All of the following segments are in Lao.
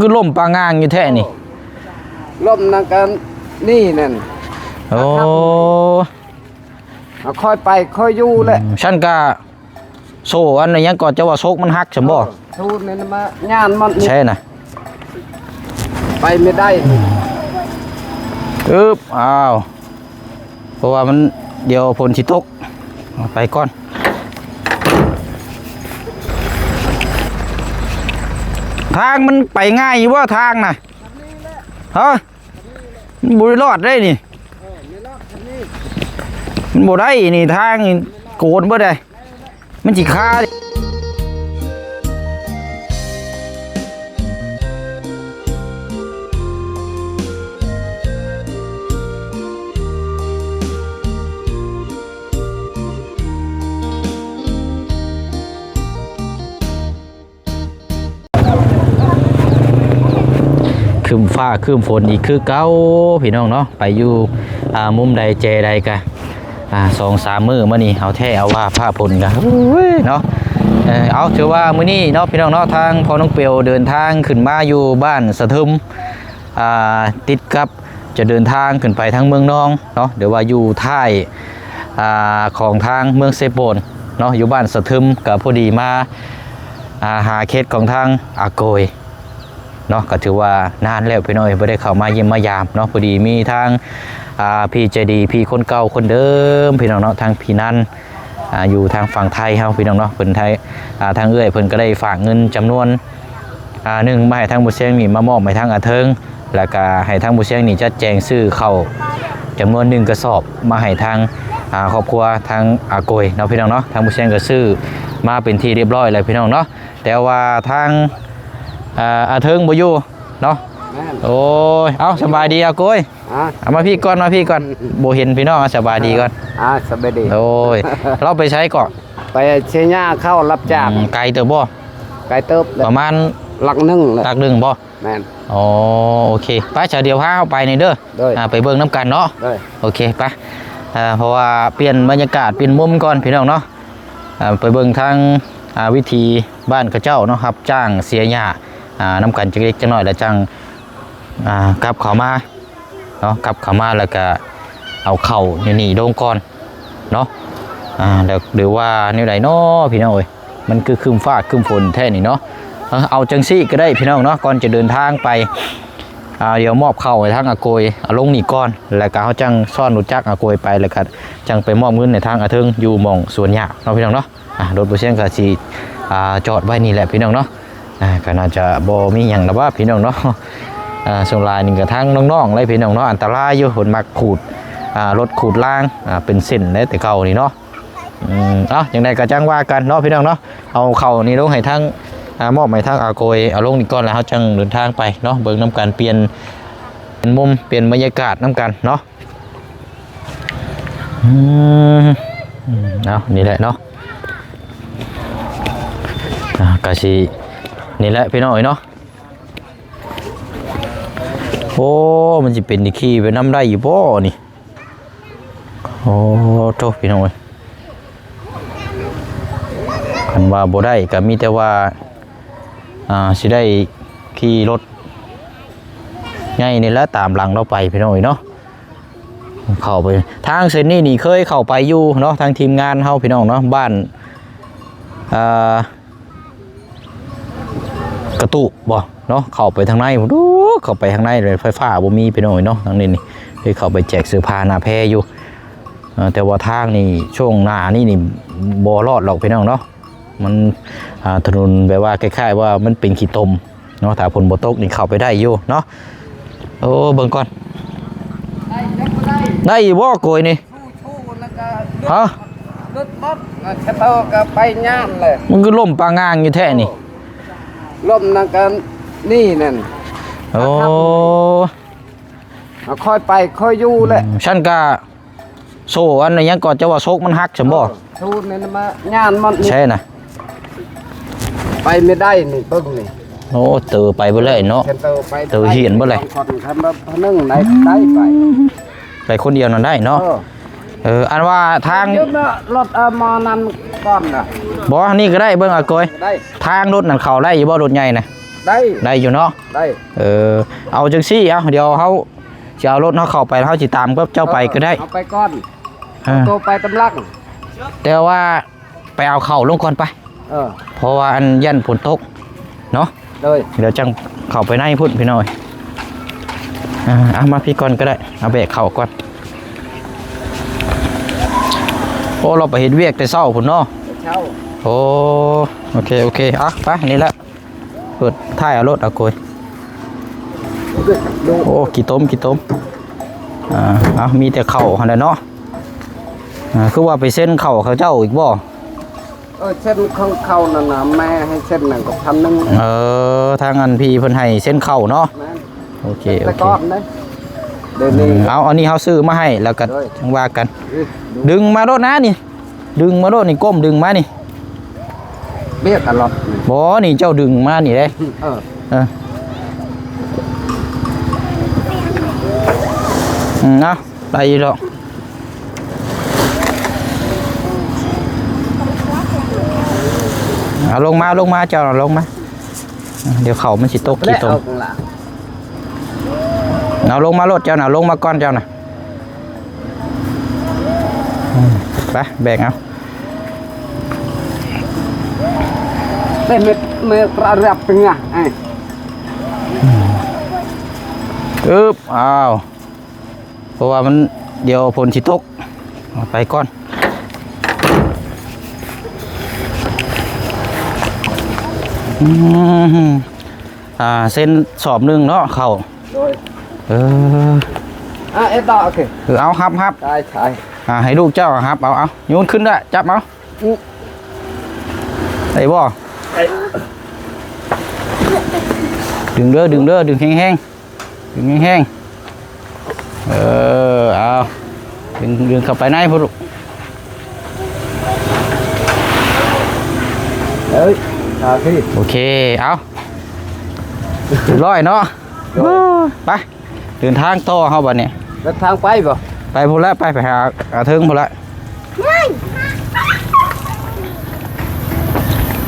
ຄືລົ້ມປາງງາງຢູ່ແທ້ນີ້. ລົ້ມນັ້ນກໍນີ້ນັ້ນ. ໂອ້ ເອົາຄ່ອຍໄປຄ່ອຍຢູ່ແຫຼະ. ອືມ ຊັ້ນກະໂສ້ອັນຫຍັງກໍ ເຈົ້າວ່າໂຊກມັນຫັກຊັ້ນບໍ່? ເອີ ໂຊກນີ້ນະ ມາຍານມັນນີ້ ໃຊ່ນະ ໄປບໍ່ໄດ້. ອືບ ອ້າວ ເພາະວ່າມັນ ດຽວຝົນຊິຕົກ ໄປກ່ອນ. ທາງມັນໄປງ່າຍຢູ່ບໍ່ ທາງນະ? ຮະ? ມັນບໍ່ໄດ້ລອດເດ້ນີ້ ມັນບໍ່ໄດ້ນີ້ ທາງນີ້ໂກນເບິດເດ້ ມັນຊິຄາ. ຄຶ້ມຟ້າຄຶ້ມຝົນອີກຄືເກົ່າ ພີ່ນ້ອງເນາະ. ໄປຢູ່ ອ່າ ມຸມໃດແຈໃດກະ ອ່າ ສອງສາມມື້ມານີ້ ເອົາແທ້ເອົາວ່າ ຟ້າຝົນກະ ໂອ້ຍ ເນາະ. ເອີ ເອົາ ຖືວ່າມື້ນີ້ເນາະ ພີ່ນ້ອງເນາະ ທາງພໍ່ນ້ອງເປວເດີນທາງຂຶ້ນມາຢູ່ບ້ານສະເທີມ ອ່າ ຕິດກັບຈະເດີນທາງຂຶ້ນໄປທາງເມືອງນອງເນາະ ຫຼືວ່າຢູ່ທ້າຍ ອ່າ ຂອງທາງເມືອງເຊໂປນເນາະ ຢູ່ບ້ານສະເທີມ ກະພໍດີມາ ອ່າ ຫາເຂດຂອງທາງອາໂກຍເນາະ. ກະຖືວ່ານານແລ້ວ ພີ່ນ້ອງເອີຍ ບໍ່ໄດ້ເຂົ້າມາຢ້ຽມມາຢາມເນາະ. ພໍດີມີທາງ ອ່າ ພີ່ໃຈດີ ພີ່ຄົນເກົ່າຄົນເດີມ ພີ່ນ້ອງເນາະ ທາງພີ່ນັນ ອ່າ ຢູ່ທາງຝັ່ງໄທເຮົາ ພີ່ນ້ອງເນາະ ເພິ່ນໄທ ອ່າ ທາງເອື້ອຍເພິ່ນກໍໄດ້ຝາກເງິນຈຳນວນ ອ່າ ໜຶ່ງ ມາໃຫ້ທາງບໍ່ຊຽງນີ້ ມາມອບໃຫ້ທາງອາເທິງ ແລ້ວກໍໃຫ້ທາງບໍ່ຊຽງນີ້ຈັດແຈງຊື້ເຂົ້າຈຳນວນໜຶ່ງກະສອບ ມາໃຫ້ທາງ ອ່າ ຄອບຄົວທາງອາໂກຍເນາະ ພີ່ນ້ອງເນາະ. ທາງບໍ່ຊຽງກໍຊື້ມາເປັນທີ່ຮຽບຮ້ອຍແລ້ວ ພີ່ນ້ອງເນາະ ແຕ່ວ່າທາງ ອ່າ ອາເທິງບໍ່ຢູ່ເນາະ. ແມ່ນ ໂອ້ຍ ເອົາ ສະບາຍດີອາໂກຍ. ອ່າ ເອົາມາພີ້ກ່ອນ ມາພີ້ກ່ອນ ບໍ່ເຫັນພີ່ນ້ອງ ສະບາຍດີກ່ອນ. ອ່າ ສະບາຍດີ. ໂອ້ຍ ລາວໄປໃສເກາະ? ໄປເຊຍາ ເຂົ້າຮັບຈ້າງ. ອືມ ໄກເຕີບບໍ່? ໄກເຕີບແຫຼະ ປະມານຫຼັກໜຶ່ງແຫຼະ. ຫຼັກໜຶ່ງບໍ່? ແມ່ນ. ອໍ ໂອເຄ ໄປ ສະ ດຽວພາເຮົາໄປນີ້ເດີ. ໂດຍ ອ່າ ໄປເບິ່ງນຳກັນເນາະ. ໂດຍ ໂອເຄ ໄປ. ເອີ ເພາະວ່າປ່ຽນບັນຍາກາດ ປ່ຽນມຸມກ່ອນ ພີ່ນ້ອງເນາະ. ເອີ ໄປເບິ່ງທາງ ອ່າ ວິຖີບ້ານເຂົາເຈົ້າເນາະ ຮັບຈ້າງເຊຍາ ອ່າ ນຳກັນຈັກເລັກຈັກນ້ອຍ ແລ້ວຈັ່ງ ອ່າ ກັບເຂົ້າມາເນາະ ກັບເຂົ້າມາແລ້ວກະເອົາເຂົ້າຢູ່ນີ້ລົງກ່ອນເນາະ. ອ່າ ແລ້ວ ຫຼືວ່າແນວໃດເນາະ ພີ່ນ້ອງເອີຍ ມັນຄືຄຶ້ມຟ້າຄຶ້ມຝົນແທ້ນີ້ເນາະ. ເອີ ເອົາຈັ່ງຊີ້ກໍໄດ້ ພີ່ນ້ອງເນາະ ກ່ອນຈະເດີນທາງໄປ ອ່າ ດຽວມອບເຂົ້າໃຫ້ທາງອາໂກຍ ເອົາລົງນີ້ກ່ອນ ແລ້ວກະເຮົາຈັ່ງຊ້ອນລົດຈັກອາໂກຍໄປ ແລ້ວກະຈັ່ງໄປມອບເງິນໃຫ້ທາງອາເທິງຢູ່ໝ່ອງສວນຫຍ້າເນາະ ພີ່ນ້ອງເນາະ. ອ່າ ລົດບໍ່ຊຽງກະຊິ ອ່າ ຈອດໄວ້ນີ້ແຫຼະ ພີ່ນ້ອງເນາະ. ອ່າ ກໍໜ້າຈະບໍ່ມີຫຍັງດອກວ່າ ພີ່ນ້ອງເນາະ. ອ່າ ສ່ວນຫຼາຍນີ້ກໍທາງນ້ອງໆເລີຍ ພີ່ນ້ອງເນາະ ອັນຕະລາຍຢູ່ ເພິ່ນມັກຂູດ ອ່າ ລົດຂູດລາງ ອ່າ ເປັນເສັ້ນແຫຼະແຕ່ເກົ່ານີ້ເນາະ. ອືມ ເອົາ ຈັ່ງໃດກໍຈັ່ງວ່າກັນເນາະ ພີ່ນ້ອງເນາະ. ເອົາເຂົ້ານີ້ລົງໃຫ້ທາງ ອ່າ ມອບໃຫ້ທາງອາໂກຍ ເອົາລົງນີ້ກ່ອນ ແລ້ວເຮົາຈັ່ງເດີນທາງໄປເນາະ ເບິ່ງນຳກັນ ປ່ຽນ ປ່ຽນມຸມ ປ່ຽນບັນຍາກາດນຳກັນເນາະ. ອືມ ເອົາ ນີ້ແຫຼະເນາະ ອ່າ ກະຊິນີ້ແຫຼະ ພີ່ນ້ອງເອີຍເນາະ. ໂອ້ ມັນຊິເປັນທີ່ຂີ່ໄປນຳໄດ້ຢູ່ບໍ່ນີ້? ໂອ້ ໂທ້ ພີ່ນ້ອງເອີຍ ຄັນວ່າບໍ່ໄດ້ກໍມີແຕ່ວ່າ ອ່າ ຊິໄດ້ຂີ່ລົດໃຫຍ່ນີ້ແຫຼະ ຕາມຫຼັງລາວໄປ ພີ່ນ້ອງເອີຍເນາະ. ເຂົ້າໄປທາງເສັ້ນນີ້ນີ້ ເຄີຍເຂົ້າໄປຢູ່ເນາະ ທາງທີມງານເຮົາ ພີ່ນ້ອງເນາະ ບ້ານ ເອີ ກະຕຸບໍ່ເນາະ ເຂົ້າໄປທາງໃນພຸ້ນ ເຂົ້າໄປທາງໃນເລີຍ ໄຟຟ້າບໍ່ມີ ພີ່ນ້ອງເອີຍເນາະ. ທາງນີ້ນີ້ ເຄີຍເຂົ້າໄປແຈກເສື້ອຜ້າໜ້າແພຢູ່ ເອີ ແຕ່ວ່າທາງນີ້ ຊ່ວງໜ້ານີ້ນີ້ ບໍ່ລອດດອກ ພີ່ນ້ອງເນາະ. ມັນ ອ່າ ຖະໜົນແບບວ່າຄ້າຍໆວ່າມັນເປັນຂີ້ຕົມເນາະ ຖ້າຝົນບໍ່ຕົກນີ້ເຂົ້າໄປໄດ້ຢູ່ເນາະ. ໂອ້ ເບິ່ງກ່ອນ ໄດ້ ໄດ້ຢູ່ບໍ່ໂກຍນີ້? ຮະ? ລົດໝົດ ແລ້ວເຂົາກໍໄປຍາມເລີຍ ມັນຄືລົ້ມປາງງາງຢູ່ແທ້ນີ້. ລົ້ມນັ້ນກໍນີ້ນັ້ນ. ໂອ້ ເອົາຄ່ອຍໄປຄ່ອຍຢູ່ແຫຼະ. ອືມ ຊັ້ນກະ ໂສ້ອັນຫຍັງກໍ ເຈົ້າວ່າໂຊກມັນຫັກຊັ້ນບໍ່? ເອີ ໂສ້ນີ້ນະ ມາຍານມັນນີ້ ໃຊ່ນະ ໄປບໍ່ໄດ້ນີ້ ເບິ່ງນີ້. ໂອ້ ເຕີໄປບໍ່ໄດ້ເນາະ ເຕີໄປ ເຕີຫຽນບໍ່ໄດ້ ສອງຄົນ ຄັນວ່າຜູ້ໜຶ່ງໄດ້ ໄດ້ໄປ ໄປຄົນດຽວນັ້ນໄດ້ເນາະ. ເອີ ເອີ ອັນວ່າທາງ ດຽວນະ ລົດເອົາມານັ້ນກ່ອນນະ ບໍ່ ອັນນີ້ກໍໄດ້ ເບິ່ງອາໂກຍ ໄດ້ ທາງລົດນັ້ນເຂົ້າໄດ້ຢູ່ບໍ່ ລົດໃຫຍ່ນະ? ໄດ້ ໄດ້ຢູ່ເນາະ ໄດ້ ເອີ ເອົາຈັ່ງຊີ້ ເອົາ ດຽວເຮົາຊິເອົາລົດເຮົາເຂົ້າໄປ ເຮົາຊິຕາມກັບເຈົ້າໄປກໍໄດ້ ເອົາໄປກ່ອນ ເອີ ໂຕໄປຕຳຫຼັງ ແຕ່ວ່າໄປເອົາເຂົ້າລົງກ່ອນໄປ ເອີ ເພາະວ່າອັນຢ້ານຝົນຕົກເນາະ ໂດຍ ດຽວຈັ່ງເຂົ້າໄປໃນພຸ້ນພີ່ນ້ອງ ເອີ ເອົາມາພີ້ກ່ອນກໍໄດ້ ເອົາແບກເຂົ້າກ່ອນ ໂອ້ ລາວໄປເຮັດວຽກແຕ່ເຊົ້າພຸ້ນເນາະ ເຊົ້າ ໂອ້ ໂອເຄ ໂອເຄ ເອົາໄປ ນີ້ແຫຼະ ເປີດທ້າຍເອົາໂລດ ເອົາໂກຍ ໂອ້ ຂີ້ຕົມ ຂີ້ຕົມ ອ່າ ເອົາ ມີແຕ່ເຂົ້າຫັ້ນແຫຼະເນາະ ອ່າ ຄືວ່າໄປເຊັນເຂົ້າເຂົາເຈົ້າອີກບໍ່? ເອີ ເຊັນຂອງເຂົານັ້ນນະ ແມ່ໃຫ້ເຊັນນັ້ນກໍພັນໜຶ່ງ ເອີ ທາງອັນພີ່ເພິ່ນໃຫ້ເຊັນເຂົ້າເນາະ ແມ່ນ ໂອເຄ ແຕ່ ໂອເຄ ກ່ອນເດ້ ດຽວນີ້ ອືມ ເອົາ ອັນນີ້ເຮົາຊື້ມາໃຫ້ ແລ້ວກໍ ໂດຍ ຈັ່ງວ່າກັນ ອືມ ດຶງມາໂລດນະນີ້ ດຶງມາໂລດນີ້ ກົ້ມດຶງມານີ້ ເບຍຕະຫຼອດ ບໍ່ ນີ້ເຈົ້າດຶງມານີ້ເດ້ ເອີ ເອີ ອືມ ເອົາ ໄດ້ຢູ່ດອກ ເອົາລົງມາ ລົງມາ ເຈົ້າລົງມາ ດຽວເຂົ້າມັນຊິຕົກຂີ້ຕົມ ເອົາລົງມາໂລດເຈົ້ານະ ລົງມາກ່ອນເຈົ້ານະ ອືມ ໄປ ແບກເອົາ ເປັນເມັດ ເມັດລະດັບເປັນຫຍັງ ອືມ ອຶບ ອ້າວ ເພາະວ່າມັນ ດຽວຝົນຊິຕົກ ເອົາໄປກ່ອນ ອືມ ອ່າ ເຊັນສອບໜຶ່ງເນາະ ເຂົ້າ ໂດຍ ເອີ ອ່າ ເອັດດອກ ໂອເຄ ເອີ ເອົາ ຮັບ ຮັບ ໄດ້ ໄດ້ ອ່າ ໃຫ້ລູກເຈົ້າຮັບເອົາ ເອົາ ໂຍນຂຶ້ນດ້ວຍ ຈັບເອົາ ອືມ ໄດ້ບໍ່? ໄດ້ ດຶງເດີ ດຶງເດີ ດຶງແຮງໆ ດຶງແຮງໆ ເອີ ເອົາ ດຶງ ດຶງເຂົ້າໄປໃນພຸ້ນລູກ ເອີຍ ໂອເຄ ເອົາ ຮຽບຮ້ອຍເນາະ ໂດຍ ໄປ ເດີນທາງຕໍ່ເຮົາບັດນີ້ ເດີນທາງໄປບໍ່? ໄປພຸ້ນແຫຼະ ໄປ ໄປຫາ ຫາເທິງພຸ້ນແຫຼະ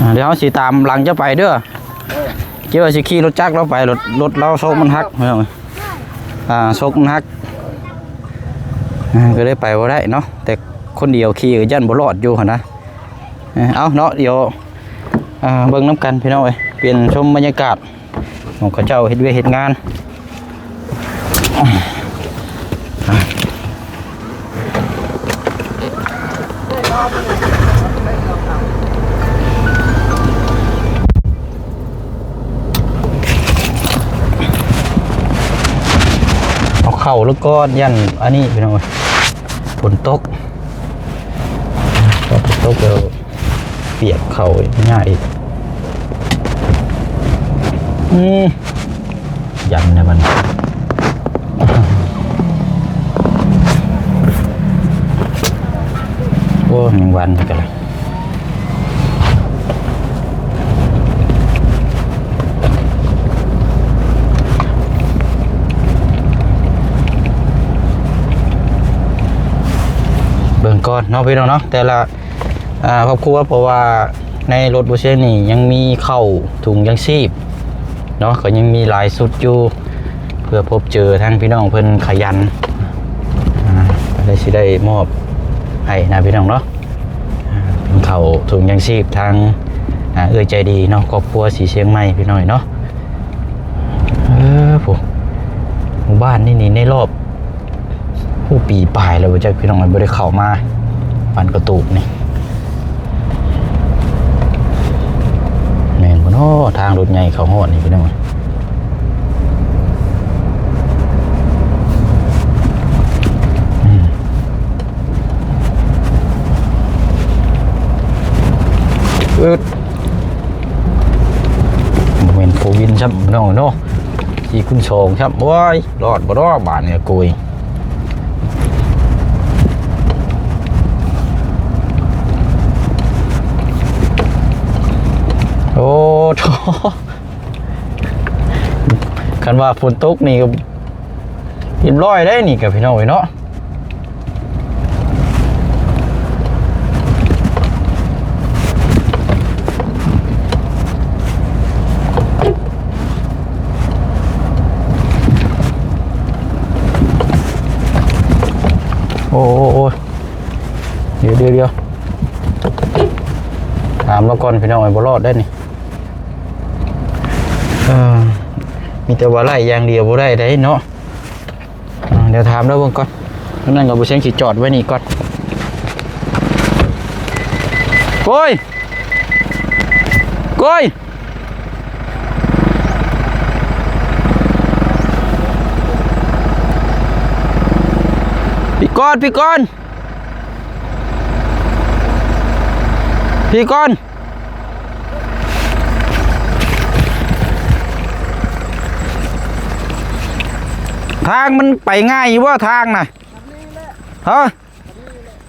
ອ່າ ດຽວເຮົາຊິຕາມຫຼັງເຈົ້າໄປເດີ ເອີ ເຈົ້າວ່າຊິຂີ່ລົດຈັກລາວໄປ ລົດ ລົດລາວໂຊກມັນຫັກ ພີ່ນ້ອງ ອ່າ ໂຊກມັນຫັກ ອ່າ ກໍເລີຍໄປບໍ່ໄດ້ເນາະ ແຕ່ຄົນດຽວຂີ່ກໍຢ້ານບໍ່ລອດຢູ່ຫັ້ນນະ ເອີ ເອົາເນາະ ດຽວ ອ່າ ເບິ່ງນຳກັນພີ່ນ້ອງເອີຍ ປ່ຽນຊົມບັນຍາກາດ ຂອງເຂົາເຈົ້າເຮັດວຽກເຮັດງານ ເອົາເຂົ້າແລ້ວກ່ອນ ຢ້ານອັນນີ້ພີ່ນ້ອງເອີຍ ຝົນຕົກ ຝົນຕົກແລ້ວ ປຽກເຂົ້າຍາກອີກ ອືມ ຢ້ານແນວມັນ ໂອ້ ແມງວັນກັນລະ ເບິ່ງກ່ອນເນາະ ພີ່ນ້ອງເນາະ ແຕ່ລະ ອ່າ ຄອບຄົວ ເພາະວ່າໃນລົດບໍ່ເຊຍນີ້ຍັງມີເຂົ້າ ຖົງຢາງຊີບເນາະ ກໍຍັງມີຫຼາຍຊຸດຢູ່ ເພື່ອພົບເຈີທາງພີ່ນ້ອງເພິ່ນຂະຫຍັນ ອ່າ ກໍເລີຍຊິໄດ້ມອບໃຫ້ນະພີ່ນ້ອງເນາະ ອ່າ ເປັນເຂົ້າຖົງຢາງຊີບທາງ ອ່າ ເອື້ອຍໃຈດີເນາະ ຄອບຄົວສີຊຽງໃໝ່ພີ່ນ້ອງເນາະ ເອີ ຜູ້ ໝູ່ບ້ານນີ້ນີ້ໃນລອບ ໂອ້ ປີປາຍແລ້ວບໍ່ຈັກ ພີ່ນ້ອງ ບໍ່ໄດ້ເຂົ້າມາບ້ານກະຕູບນີ້ ແມ່ນບໍ່ເນາະ ທາງລົດໃຫຍ່ເຂົ້າຮອດນີ້ ພີ່ນ້ອງ ອືມ ອືດ ບໍ່ແມ່ນໂຟວີນຊ້ຳ ພີ່ນ້ອງເນາະ ສີ່ຄູນສອງຊ້ຳ ໂອ້ຍ ລອດບໍ່ເນາະ ບາດນີ້ໂກຍ ໂອ້ໂທ້ ຄັນວ່າຝົນຕົກນີ້ກໍຮຽບຮ້ອຍເດ້ນີ້ ກັບພີ່ນ້ອງເອີຍເນາະ. ໂອ້ ໂອ້ ໂອ້ ດຽວ ດຽວ ດຽວ ຖາມລາວກ່ອນພີ່ນ້ອງເອີຍ ບໍ່ລອດໄດ໋ນີ້. ເອີ ມີແຕ່ວ່າໄລ່ຢ່າງດຽວບໍ່ໄດ້ໄດ໋ເນາະ. ອ່າ ດຽວຖາມລາວເບິ່ງກ່ອນ. ນັ້ນກໍບໍ່ເສັງ ຊິຈອດໄວ້ນີ້ກ່ອນ. ໂກຍ ໂກຍ ພີ່ກອນ ພີ່ກອນ ພີ່ກອນ. ທາງມັນໄປງ່າຍຢູ່ບໍ່ ທາງນະ? ຮະ?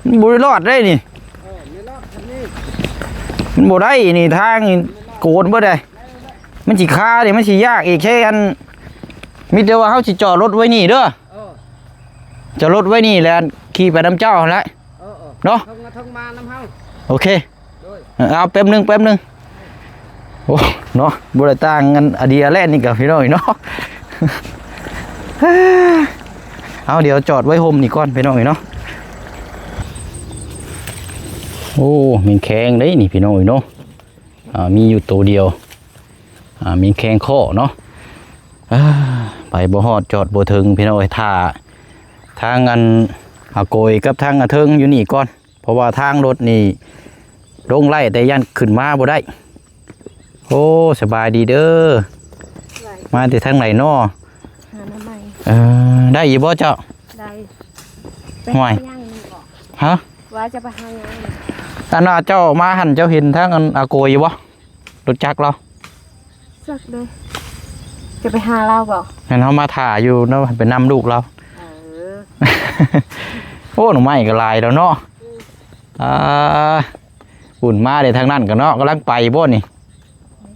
ມັນບໍ່ໄດ້ລອດໄດ໋ນີ້. ມັນບໍ່ໄດ້ນີ້ ທາງນີ້ໂກນເບິດເດ້. ມັນຊິຄາເດ້ ມັນຊິຍາກອີກ. ໃຊ້ອັນ ມີແຕ່ວ່າເຮົາຊິຈອດລົດໄວ້ນີ້ເດີ. ຈອດລົດໄວ້ນີ້ແຫຼະ ຂີ່ໄປນຳເຈົ້າຫັ້ນແຫຼະ. ເນາະ ເອີ ເອີ ເອີ ເນາະ ເທິງມາ ເທິງມານຳເຮົາ. ໂອເຄ ໂດຍ ເອີ ເອົາ ແປັບໜຶ່ງ ແປັບໜຶ່ງ. ໂອ້ ເນາະ ບໍ່ໄດ້ຕ່າງກັນ ອາເດຍແລນນີ້ກໍພີ່ນ້ອງເອີຍເນາະ. ເອົາ ດຽວຈອດໄວ້ຮົ່ມນີ້ກ່ອນພີ່ນ້ອງເອີຍເນາະ. ໂອ້ ແມ່ນແຂງເດ້ນີ້ພີ່ນ້ອງເອີຍເນາະ. ອ່າ ມີຢູ່ໂຕດຽວ ອ່າ ມີແຂງເຄາະເນາະ. ອ່າ ໄປບໍ່ຮອດ ຈອດບໍ່ເຖິງພີ່ນ້ອງເອີຍ. ຖ້າທາງອັນອາໂກຍກັບທາງອາເທິງຢູ່ນີ້ກ່ອນ ເພາະວ່າທາງລົດນີ້ລົງໄດ້ ແຕ່ຢ້ານຂຶ້ນມາບໍ່ໄດ້. ໂອ້ ສະບາຍດີເດີ. ສະບາຍດີ. ມາແຕ່ທາງໃດນໍ? ຫາໜໍ່ໄມ້. ເອີ ໄດ້ຢູ່ບໍ່ເຈົ້າ? ໄດ້. ຫ້ວຍ ໄປຫາຫຍັງນີ້ບໍ? ຮະ? ວ່າຈະໄປຫາຫຍັງນີ້? ອັນວ່າເຈົ້າມາຫັ້ນ ເຈົ້າເຫັນທາງອັນອາໂກຍຢູ່ບໍ່? ຮູ້ຈັກລາວ? ຈັກເດ້. ຈະໄປຫາລາວບໍ? ແມ່ນ ເຮົາມາຖ້າຢູ່ເນາະ ໄປນຳລູກລາວ. ເອີ ໂອ້ ໜໍ່ໄມ້ກໍຫຼາຍແລ້ວເນາະ. ອືມ ອ່າ ພຸ້ນມາເດ້ ທາງນັ້ນກໍເນາະ. ກຳລັງໄປບໍ່ນີ້? ກ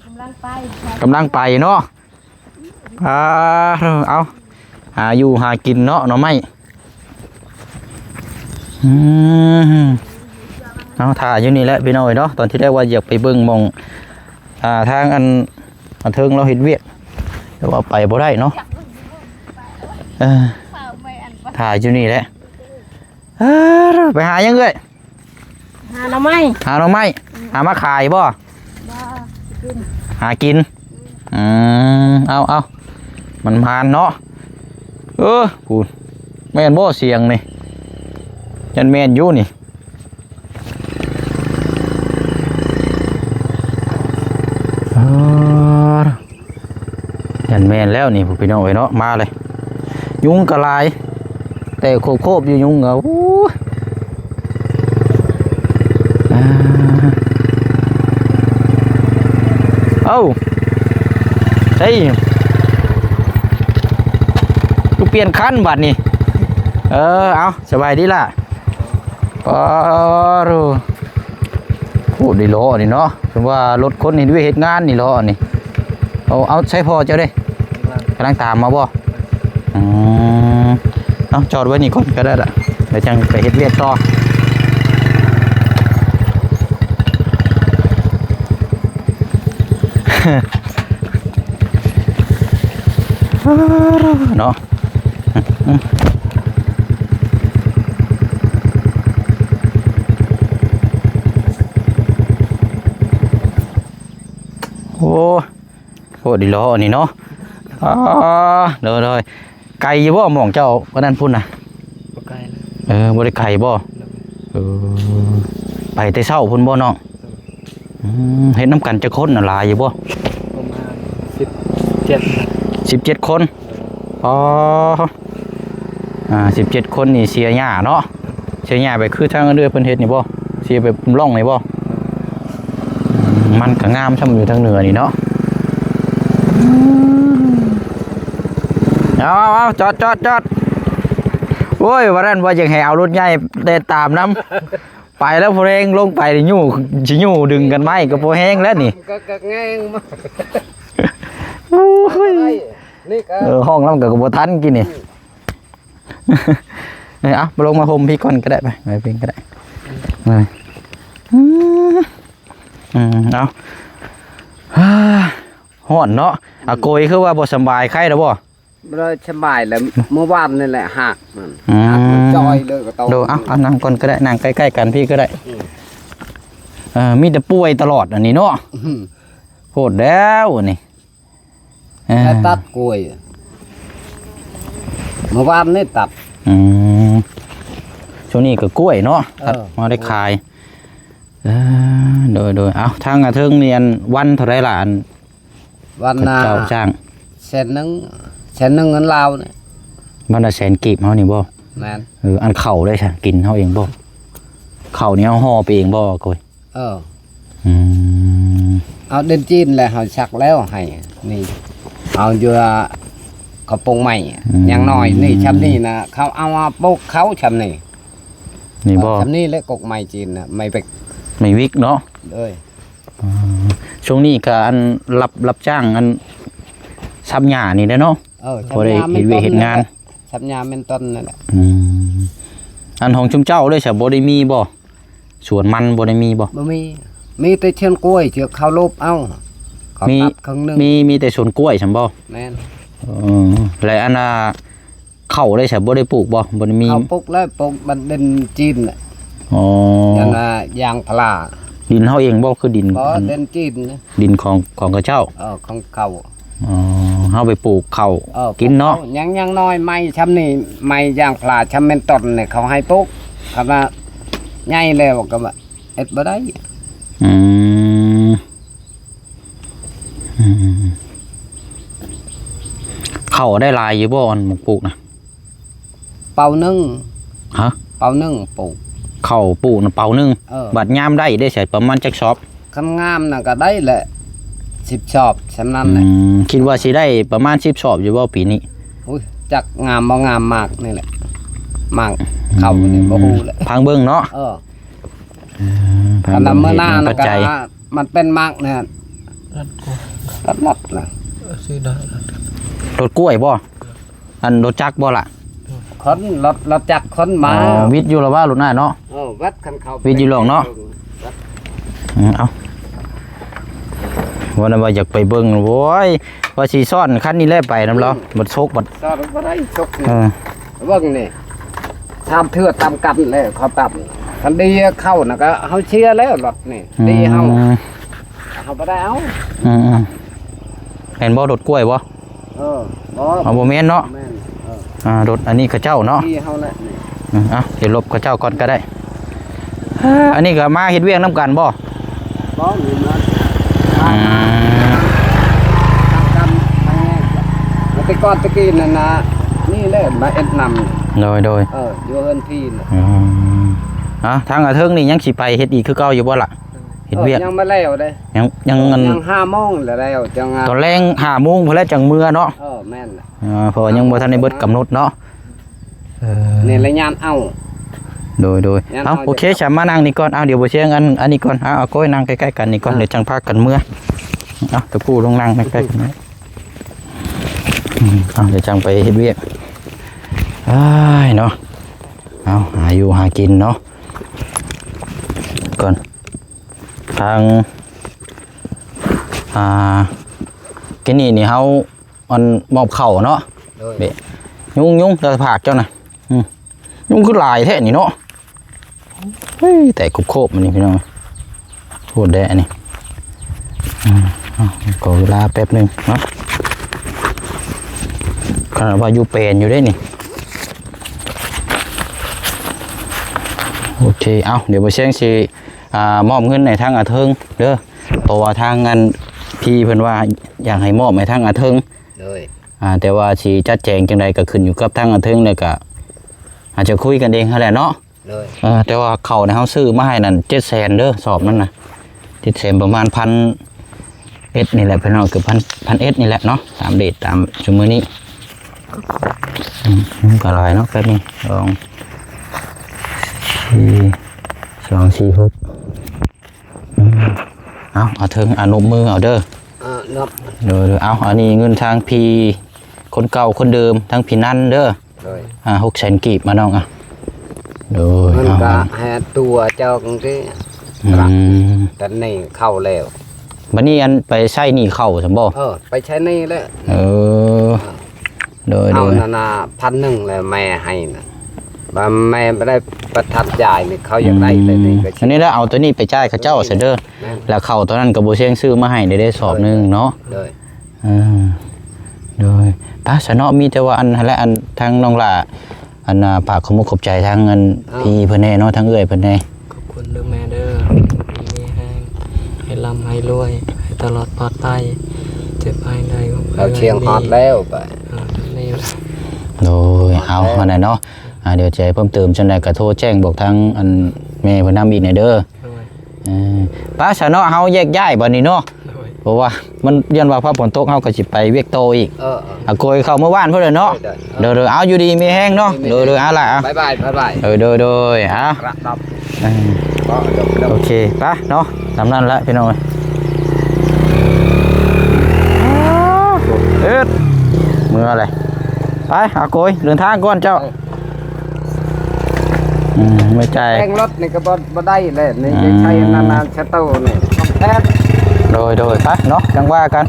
ຳລັງໄປ ກຳລັງໄປເນາະ. ອ່າ ເອົາ ຫາຢູ່ຫາກິນເນາະ ໜໍ່ໄມ້. ອືມ ເອົາ ຖ້າຢູ່ນີ້ແຫຼະພີ່ນ້ອງເອີຍເນາະ. ຕອນທີ່ແລກວ່າຢາກໄປເບິ່ງໝ່ອງ ອ່າ ທາງອັນ ອັນເທິງລາວເຮັດວຽກ ແຕ່ວ່າໄປບໍ່ໄດ້ເນາະ. ເອີ ຖ້າຢູ່ນີ້ແຫຼະ. ເອີ ໄປຫາຫຍັງເອື້ອຍ? ຫາໜໍ່ໄມ້ ຫາໜໍ່ໄມ້. ອືມ ຫາມາຂາຍບໍ່? ບໍ່ ຊິກິນ ຫາກິນ. ອືມ ເອົາ ເອົາ ມັນມານເນາະ. ເອີ ພຸ້ນ ແມ່ນບໍ່ສຽງນີ້? ຢ້ານແມ່ນຢູ່ນີ້. ເອີ ຢ້ານແມ່ນແລ້ວນີ້ ພີ່ນ້ອງເອີຍເນາະ. ມາເລີຍ ຍຸງກໍຫຼາຍ ແຕ່ໂຄບໆຢູ່ ຍຸງກໍ ໂອ້ຍ ອ່າ ເອົ້າ ເອີຍ ຄືປ່ຽນຄັນບາດນີ້. ເອີ ເອົາ ສະບາຍດີລະ. ປາໂທ້ ໂອ້ ໄດ້ລໍ້ນີ້ເນາະ. ຄືວ່າລົດຄົນເຮັດວຽກເຮັດງານນີ້ລໍ້ນີ້. ເອົາ ເອົາ ໃຊ້ພໍ່ເຈົ້າເດ້ ກຳລັງຕາມມາບໍ່? ອືມ ເອົາ ຈອດໄວ້ນີ້ກ່ອນກໍໄດ້ລະ ແລ້ວຈັ່ງໄປເຮັດວຽກຕໍ່. ເນາະ ໂອ້ ໂອ້ ດີເນາະ ອັນນີ້ເນາະ. ອໍ ໂດຍໆ. ໄກຢູ່ບໍ່ ໝ່ອງເຈົ້າອັນນັ້ນພຸ້ນນະ? ບໍ່ໄກ. ເອີ ບໍ່ໄດ້ໄກບໍ່? ໂດຍ. ເອີ ໄປແຕ່ເຊົ້າພຸ້ນບໍ່ນ້ອງ? ໂດຍ. ອືມ ເຮັດນຳກັນຈັກຄົນນະ ຫຼາຍຢູ່ບໍ່? ປະມານສິບເຈັດ ສິບເຈັດຄົນ. ໂດຍ. ອໍ ອ່າ ສິບເຈັດຄົນນີ້ເສຍຫຍ້າເນາະ? ໂດຍ. ເສຍຫຍ້າໄປຄືທາງເຮືອເພິ່ນເຮັດນີ້ບໍ່? ເສຍໄປລ້ອງນີ້ບໍ່? ມັນກໍງາມຊ່ຳຢູ່ທາງເໜືອນີ້ເນາະ. ເອົາໆໆ ຈອດໆໆ. ໂອ້ຍ ວ່ານັ້ນວ່າຢາກໃຫ້ເອົາລົດໃຫຍ່ແລ່ນຕາມນຳ ໄປແລ້ວ ຜູ້ແຮງລົງໄປນີ້ ຍູ້ ຊິຍູ້ດຶງກັນໄມ້ກໍບໍ່ແຮງແລ້ວນີ້ ກໍ ກໍແງງມາ. ໂອ້ຍ ນີ້ກໍ ເອີ ຮ້ອງນຳກໍ ກໍບໍ່ທັນກີ້ນີ້. ອືມ ເອົາ ລົງມາຮົ່ມພີ້ກ່ອນກໍໄດ້ ໄປ ໄປພີ້ກໍໄດ້. ອືມ ອືມ ເອົາ ຮ້ອນເນາະ. ອືມ ອາໂກຍຄືວ່າບໍ່ສຳບາຍ ໄຂ້ແລ້ວບໍ່? ບໍ່ໄດ້ສະບາຍແລ້ວ ມື້ວານນີ້ແຫຼະຫັກມັນ ອືມ ຫັກມັນຈ່ອຍເລີຍກໍຕ້ອງ ໂດຍ ເອົາ ເອົານັ່ງກ່ອນກໍໄດ້ ນັ່ງໃກ້ໆກັນພີ້ກໍໄດ້ ອືມ ເອີ ມີແຕ່ປ່ວຍຕະຫຼອດອັນນີ້ເນາະ ອືມ ໂພດແລ້ວອັນນີ້ ເອີ ແຕ່ຕັດກ້ວຍ ມື້ວານນີ້ຕັດ ອືມ ຊ່ວງນີ້ກໍກ້ວຍເນາະ ເອີ ຕັດມາໄດ້ຂາຍ ເອີ ໂດຍໆ ເອົາ ທາງອາເທິງນີ້ ອັນ ວັນເທົ່າໃດລະ ອັນ ວັນນະ ເຂົາເຈົ້າຈ້າງ ແສນໜຶ່ງ ແສນໜຶ່ງເງິນລາວນີ້ ວັນລະແສນກີບເຮົານີ້ບໍ່? ແມ່ນ ເອີ ອັນເຂົ້າໄດ້ຊະ ກິນເຮົາເອງບໍ່? ເຂົ້ານີ້ເຮົາຫໍ່ໄປເອງບໍ່? ໂກຍ ເອີ ອືມ ເອົາເດີນຈີນແຫຼະ ເຮົາສັກແລ້ວໃຫ້ ນີ້ ເອົາຢູ່ເຂົາປົງໃໝ່ ອືມ ຢ່າງໜ້ອຍນີ້ ຊ່ຳນີ້ນະ ເຂົາເອົາມາປູກເຂົ້າຊ່ຳນີ້ ນີ້ບໍ່? ຊ່ຳນີ້ແຫຼະ ກົກໄມ້ຈີນນະ ໄມ້ເປັກ ໄມ້ວິກເນາະ ເອີຍ ອໍ ຊ່ວງນີ້ກໍອັນ ຮັບ ຮັບຈ້າງອັນ ສັບຫຍ້ານີ້ແຫຼະເນາະ ເອີ ພໍໄດ້ເຮັດວຽກເຮັດງານ ສັບຫຍ້າແມ່ນຕົ້ນນັ້ນແຫຼະ ອືມ ອັນຂອງຊຸມເຈົ້າເດ້ຊະ ບໍ່ໄດ້ມີບໍ່? ສວນມັນບໍ່ໄດ້ມີບໍ່? ບໍ່ມີ ມີແຕ່ສວນກ້ວຍ ທີ່ເຂົາລົບເອົາ ເຂົາ ມີ ຕັດເຄິ່ງໜຶ່ງ ມີ ມີແຕ່ສວນກ້ວຍຊັ້ນບໍ່? ແມ່ນ ເອີ ແລະ ອັນນ່າ ເຂົ້າໄດ້ຊະ ບໍ່ໄດ້ປູກບໍ່? ບໍ່ໄດ້ມີ ເຂົ້າປູກແລ້ວ ປູກບັດເດີນຈີນນະ ອໍ ອັນນ່າ ຢາງພາລາ ດິນເຮົາເອງບໍ່? ຄືດິນ ບໍ່ ອັນ ເດີນຈີນນະ ດິນຂອງ ຂອງເຂົາເຈົ້າ ເອີ ຂອງເຂົາ ອໍ ເຮົາໄປປູກເຂົ້າ ເອີ ກິນເນາະ ປູກເຂົ້າ ຍັງ ຍັງນ້ອຍ ໄມ້ຊ່ຳນີ້ ໄມ້ຢາງພາລາຊ່ຳແມ່ນຕົ້ນນີ້ ເຂົາໃຫ້ປູກ ຄັນວ່າໃຫຍ່ແລ້ວກໍວ່າເຮັດບໍ່ໄດ້ ອືມ ອືມ ເຂົ້າໄດ້ຫຼາຍຢູ່ບໍ່ ອັນໝາກປູກນະ? ເປົາໜຶ່ງ ຮະ? ເປົາໜຶ່ງປູກ ເຂົ້າປູກນະເປົາໜຶ່ງ ເອີ ບັດຍາມໄດ້ເດ້ໃສ ປະມານຈັກສອບ? ຄັນງາມນະກໍໄດ້ແຫຼະ ສິບສອບ ສ່ຳນັ້ນແຫຼະ ອືມ ຄິດວ່າຊິໄດ້ປະມານສິບສອບຢູ່ບໍ່ປີນີ້? ໂອ້ຍ ຈັກງາມບໍ່ງາມ ໝາກນີ້ແຫຼະ ໝາກເຂົ້ານີ້ ອືມ ບໍ່ຮູ້ແຫຼະ ຟັງເບິ່ງເນາະ ເອີ ເອີ ພັນລະມື້ໜ້ານະກະ ມັນເປັນໝາກນະ ລັດນະ ເອີ ຊິໄດ້ ລົດກ້ວຍບໍ່? ອັນລົດຈັກບໍ່ລະ? ຄົນ ລົດ ລົດຈັກຄົນມາ ອໍ ວິດຢູ່ລະວ່າ ລົດໜ້າເນາະ ເອີ ວັດຄັນເຂົາ ວິດຢູ່ລອກເນາະ ເອີ ເອົາ ວ່ານະວ່າຢາກໄປເບິ່ງ ໂອ້ຍ ວ່າຊິຊ້ອນຄັນນີ້ແຫຼະໄປນຳລາວ ອືມ ບັດຊົກບັດ ຊ້ອນບໍ່ໄດ້ຊົກນີ້ ເອີ ເບິ່ງນີ້ ສາມເທື່ອຕາມກັນແລ້ວເຂົາຕຳ ຄັນດີເຂົ້ານະກະເຮົາເຊຍແລ້ວລົດນີ້ ອືມ ດີເຮົາ ເຮົາບໍ່ໄດ້ເອົາ ອືມໆ ແມ່ນບໍ່ລົດກ້ວຍບໍ່? ເອີ ບໍ່ ເອົາ ບໍ່ແມ່ນເນາະ ແມ່ນ ເອີ ອ່າ ລົດອັນນີ້ເຂົາເຈົ້າເນາະ ທີ່ເຮົາແຫຼະນີ້ ອືມ ເອົາ ດຽວຫຼົບເຂົາເຈົ້າກ່ອນກໍໄດ້ ເອີ ອັນນີ້ກໍມາເຮັດວຽກນຳກັນບໍ່? ບໍ່ ນີ້ມາ ອືມ ທາງກັນ ທາງນີ້ ແຕ່ກ່ອນຕະກີ້ນັ້ນນະ ນີ້ແຫຼະມາເຮັດນຳ ໂດຍໆ ເອີ ຢູ່ເຮືອນພີ່ນະ ອືມ ອ່າ ທາງອາເທິງນີ້ຍັງຊິໄປເຮັດອີກຄືເກົ່າຢູ່ບໍ່ລະ? ເຮັດວຽກ ເອີ ຍັງບໍ່ແລ້ວເດ້ ຍັງ ຍັງ ເອີ ຍັງຫ້າໂມງແລ້ວ ຈັ່ງ ຕອນແລງຫ້າໂມງພຸ້ນແຫຼະຈັ່ງເມືອເນາະ ເອີ ແມ່ນລະ ອ່າ ເພາະວ່າຍັງບໍ່ທັນໄດ້ເບິດກຳນົດເນາະ ເອີ ນີ້ລະຍາມເອົາ ໂດຍໆ ເອົາ ໂອເຄ ສາມານັ່ງນີ້ກ່ອນ ເອົາ ດຽວບໍ່ຊຽງອັນ ອັນນີ້ກ່ອນ ເອົາ ເອົາ ໂກ້ຍນັ່ງໃກ້ໆກັນນີ້ກ່ອນ ເອີ ດຽວຈັ່ງພາກັນເມືອ ເອົາ ຕະປູລົງນັ່ງໃກ້ໆກັນ ອືມ ເອົາ ດຽວຈັ່ງໄປເຮັດວຽກ ອ້າຍເນາະ ເອົາ ຫາຢູ່ຫາກິນເນາະ ກ່ອນ ທາງ ອ່າ ກີ້ນີ້ນີ້ເຮົາ ອັນ ມອບເຂົ້າເນາະ ໂດຍ ເບະ ຍຸງໆ ແຕ່ຜາກເຈົ້ານະ ອືມ ຍຸງຄືຫຼາຍແທ້ນີ້ເນາະ ເຮີ້ຍ ແຕກໂຄບໆ ມັນນີ້ພີ່ນ້ອງ ໂພດແດ່ອັນນີ້ ອືມ ເອົາ ຂໍເວລາແປັບໜຶ່ງເນາະ ຂະໜາດວ່າຢູ່ແປນຢູ່ເດ້ນີ້ ໂອເຄ ເອົາ ດຽວບໍ່ແຊງຊິ ອ່າ ມອບເງິນໃຫ້ທາງອາເທິງເດີ ເພາະວ່າທາງອັນພີ່ເພິ່ນວ່າຢາກໃຫ້ມອບໃຫ້ທາງອາເທິງ ໂດຍ ອ່າ ແຕ່ວ່າຊິຈັດແຈງຈັ່ງໃດກໍຂຶ້ນຢູ່ກັບທາງອາເທິງ ແລ້ວກໍອາດຈະຄຸຍກັນເອງຫັ້ນແຫຼະເນາະ ໂດຍ ເອີ ແຕ່ວ່າເຂົ້ານີ້ເຮົາຊື້ມາໃຫ້ນັ້ນເຈັດແສນເດີ ສອບນັ້ນນະ ເຈັດແສນ ປະມານພັນເອັດນີ້ແຫຼະ ພີ່ນ້ອງ ເກືອບພັນ ພັນເອັດນີ້ແຫຼະເນາະ ຕາມເຣດຕາມຊຸມມື້ນີ້ ອືມ ມັນກໍຫຼາຍເນາະ ແບບນີ້ ສອງ ສີ່ ສອງ ສີ່ ຫົກ ອືມ ເອົາ ອາເທິງອະນຸບມືເອົາເດີ ອ່າ ນັບ ໂດຍໆ ເອົາ ອັນນີ້ເງິນທາງພີ່ຄົນເກົ່າຄົນເດີມ ທາງພີ່ນັນເດີ ໂດຍ ອ່າ ຫົກແສນກີບ ມານ້ອງ ອ່ະ ໂດຍ ມັນກໍ ເອົາ ໃຫ້ຕົວເຈົ້າຈັ່ງຊີ້ ອືມ ຕັດໜີ້ເຂົ້າແລ້ວ ບັດນີ້ອັນໄປໃຊ້ໜີ້ເຂົ້າຊັ້ນບໍ່? ເອີ ໄປໃຊ້ໜີ້ແລ້ວ ເອີ ອ່າ ໂດຍ ເອົາ ໂດຍ ນັ້ນນະ ພັນໜຶ່ງແລ້ວແມ່ໃຫ້ນະ ວ່າແມ່ບໍ່ໄດ້ປະທັບໃຈນີ້ ເຂົາຢາກໄດ້ເລີຍນີ້ກໍ ອືມ ອັນນີ້ລະ ເອົາໂຕນີ້ໄປຈ່າຍເຂົາເຈົ້າຊະເດີ ແມ່ນ ແລ້ວເຂົ້າໂຕນັ້ນກໍບໍ່ຊຽງຊື້ມາໃຫ້ໄດ້ ໄດ້ສອບໜຶ່ງເນາະ ໂດຍ ເອີ ໂດຍ ປະຊະເນາະ ມີແຕ່ວ່າອັນຫັ້ນແຫຼະ ອັນທາງນ້ອງຫຼ້າ ອັນ ອ່າ ຝາກຂອບມຸກຂອບໃຈທາງອັນ ອ້າວ ພີ່ເພິ່ນແດ່ເນາະ ທາງເອື້ອຍເພິ່ນແດ່ ຂອບຄຸນເດີແມ່ເດີ ຢູ່ດີມີແຮງ ໃຫ້ລ່ຳໃຫ້ລວຍ ໃຫ້ຕະຫຼອດປອດໄພ ເຈັບໄພໄດ້ ເອົາ ເຊຍງຮອດແລ້ວໄປ ເອີ ນີ້ ໂດຍ ເອົາ ຫັ້ນແຫຼະເນາະ ອ່າ ດຽວຈະໃຫ້ເພີ່ມເຕີມຈັ່ງໃດກໍໂທແຈ້ງບອກທາງອັນແມ່ເພິ່ນນຳອີກແດ່ເດີ ໂດຍ ເອີ ໄປຊະເນາະ ເຮົາແຍກຍ້າຍບັດນີ້ເນາະ ໂດຍ ເພາະວ່າມັນຢ້ານວ່າຟ້າຝົນຕົກ ເຮົາກໍຊິໄປວຽກຕໍ່ອີກ ເອີ ເອີ ອາໂກຍເຂົ້າເມືອບ້ານພຸ້ນແຫຼະເນາະ ໂດຍ ໂດຍ ໂດຍ ເອົາ ຢູ່ດີມີແຮງເນາະ ໂດຍ ໂດຍ ເອົາລະ ບາຍບາຍ ບາຍບາຍ ເອີ ໂດຍ ໂດຍ ເອົາ ເອີ ໂອເຄ ໄປເນາະ ຕາມນັ້ນລະພີ່ນ້ອງເອີຍ ເອີດ ເມື່ອແຫຼະ ໄປ ອາໂກຍ ເດີນທາງກ່ອນເຈົ້າ ອືມ ເມື່ອຍໃຈ ແຕ່ງລົດນີ້ກໍບໍ່ ບໍ່ໄດ້ແຫຼະ ນີ້ ອືມ ໃຊ້ອັນນັ້ນນານສະໂຕນີ້ ແພງ ໂດຍ ໂດຍ ໄປເນາະ ຈັ່ງວ່າກັນ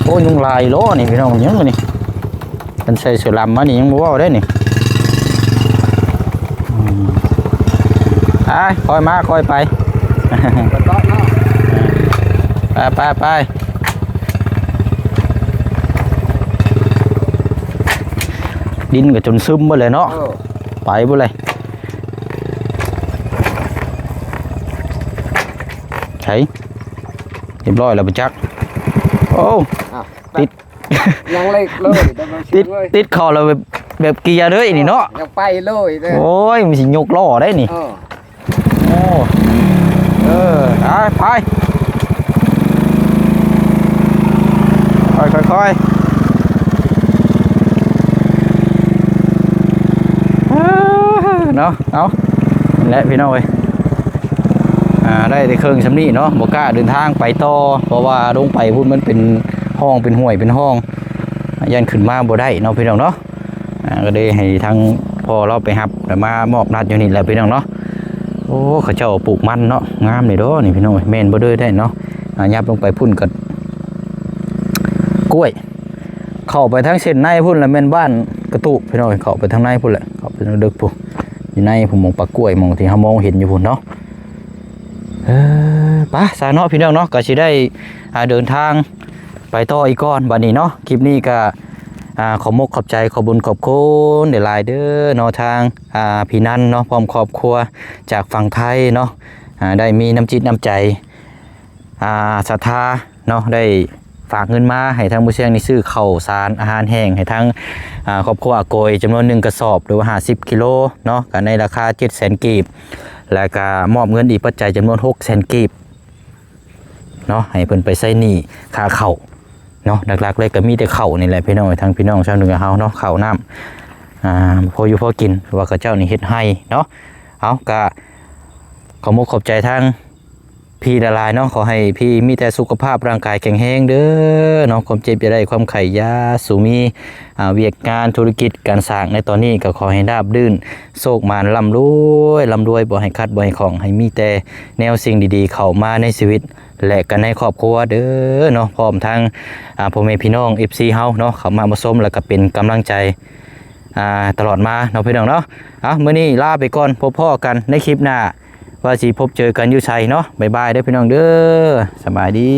ໂອ້ ຍຸງຫຼາຍໂລນີ້ພີ່ນ້ອງ ຍັງນີ້ ເພິ່ນໃສ່ເສື້ອລຳມານີ້ຍັງບໍ່ເວົ້າໄດ້ນີ້ ອືມ ໄປ ຄ່ອຍມາຄ່ອຍໄປ ໄປເກາະເນາະ ໄປ ໄປ ໄປ ດິນກໍຈົນຊຶມເບິດເລີຍເນາະ ເອີ ໄປເບິດເລີຍ ໃສ ຮຽບຮ້ອຍແລ້ວບໍ່ຈັກ ໂອ້ ອ້າວ ຕິດ ຍັງເລັກເລີຍ ແຕ່ວ່າ ຕິດ ຕິດເຂົ້າແລ້ວແບບ ແບບເກຍເລີຍນີ້ເນາະ ເອີ ຍັງໄປເລີຍເດີ ໂອ້ຍ ມັນຊິຍົກລໍ້ໄດ້ນີ້ ເອີ ໂອ້ ເອີ ໄປ ໄປ ຄ່ອຍໆ ຄ່ອຍ ເອີ ເນາະ ເອົາ ນັ້ນແຫຼະພີ່ນ້ອງເອີຍ ອ່າ ໄດ້ແຕ່ເຄິ່ງຊ່ຳນີ້ເນາະ ບໍ່ກ້າເດີນທາງໄປຕໍ່ ເພາະວ່າລົງໄປພຸ້ນມັນເປັນຮ່ອງ ເປັນຫ້ວຍ ເປັນຮ່ອງ ຢ້ານຂຶ້ນມາບໍ່ໄດ້ເນາະ ພີ່ນ້ອງເນາະ ອ່າ ກໍໄດ້ໃຫ້ທາງພໍ່ລາວໄປຮັບ ແລ້ວມາມອບນັດຢູ່ນີ້ແຫຼະ ພີ່ນ້ອງເນາະ ໂອ້ ເຂົາເຈົ້າປູກມັນເນາະ ງາມເດເນາະ ນີ້ພີ່ນ້ອງເອີຍ ແມ່ນບໍ່ເດີໄດ້ເນາະ ອ່າ ຫຍັບລົງໄປພຸ້ນກໍກ້ວຍ ເຂົ້າໄປທາງເສັ້ນໃນພຸ້ນລະແມ່ນບ້ານກະຕູບ ພີ່ນ້ອງເອີຍ ເຂົ້າໄປທາງໃນພຸ້ນແຫຼະ ເຂົ້າໄປເລິກພຸ້ນ ຢູ່ໃນພຸ້ນ ໝ່ອງປາກກ້ວຍ ໝ່ອງທີ່ເຮົາມອງເຫັນຢູ່ພຸ້ນເນາະ ເອີ ໄປຊະເນາະ ພີ່ນ້ອງເນາະ ກໍຊິໄດ້ ອ່າ ເດີນທາງໄປຕໍ່ອີກກ່ອນບັດນີ້ເນາະ ຄລິບນີ້ກໍ ອ່າ ຂອບມົກຂອບໃຈ ຂອບບຸນຂອບຄຸນຫຼາຍໆເດີເນາະ ທາງ ອ່າ ພີ່ນັນເນາະ ພ້ອມຄອບຄົວຈາກຝັ່ງໄທເນາະ ອ່າ ໄດ້ມີນ້ຳຈິດນ້ຳໃຈ ອ່າ ສັດທາເນາະ ໄດ້ຝາກເງິນມາໃຫ້ທາງບໍ່ຊຽງນີ້ ຊື້ເຂົ້າສານອາຫານແຫ້ງໃຫ້ທາງ ອ່າ ຄອບຄົວອາໂກຍ ຈຳນວນໜຶ່ງກະສອບ ຫຼືວ່າຫ້າສິບກິໂລເນາະ ກໍໃນລາຄາເຈັດແສນກີບ ແລ້ວກໍມອບເງິນອີກປັດໄຈຈຳນວນຫົກແສນກີບເນາະ ໃຫ້ເພິ່ນໄປໃຊ້ໜີ້ຄ່າເຂົ້າເນາະ ຫຼັກໆເລີຍກໍມີແຕ່ເຂົ້ານີ້ແຫຼະ ພີ່ນ້ອງ ທາງພີ່ນ້ອງຊາວເໜືອເຮົາເນາະ ເຂົ້ານ້ຳ ອ່າ ພໍຢູ່ພໍກິນ ວ່າເຂົາເຈົ້ານີ້ເຮັດໄຮ່ເນາະ ເອົາ ກໍຂອບມົກຂອບໃຈທາງ ພີ່ຫຼາຍໆເນາະ ຂໍໃຫ້ພີ່ມີແຕ່ສຸຂະພາບຮ່າງກາຍແຂງແຮງເດີເນາະ ຄວາມເຈັບຢ່າໄດ້ ຄວາມໄຂ້ຢ່າສູ່ມີ ອ່າ ວຽກງານທຸລະກິດການສ້າງໃນຕອນນີ້ກໍຂໍໃຫ້ລາບລື່ນ ໂຊກໝານ ລ່ຳລວຍ ລ່ຳລວຍ ບໍ່ໃຫ້ຂັດບໍ່ໃຫ້ຂ້ອງ ໃຫ້ມີແຕ່ແນວສິ່ງດີໆເຂົ້າມາໃນຊີວິດ ແລະກໍໃນຄອບຄົວເດີເນາະ ພ້ອມທັງ ອ່າ ພໍ່ແມ່ພີ່ນ້ອງ ເອັຟຊີ ເຮົາເນາະ ເຂົ້າມາ ມາຊົມ ແລ້ວກໍເປັນກຳລັງໃຈ ອ່າ ຕະຫຼອດມາເນາະ ພີ່ນ້ອງເນາະ ເອົາ ມື້ນີ້ລາໄປກ່ອນ ພົບພໍ້ກັນໃນຄລິບໜ້າ ວ່າຊິພົບເຈີກັນຢູ່ໃສເນາະ ບາຍບາຍເດີພີ່ນ້ອງເດີ ສະບາຍດີ.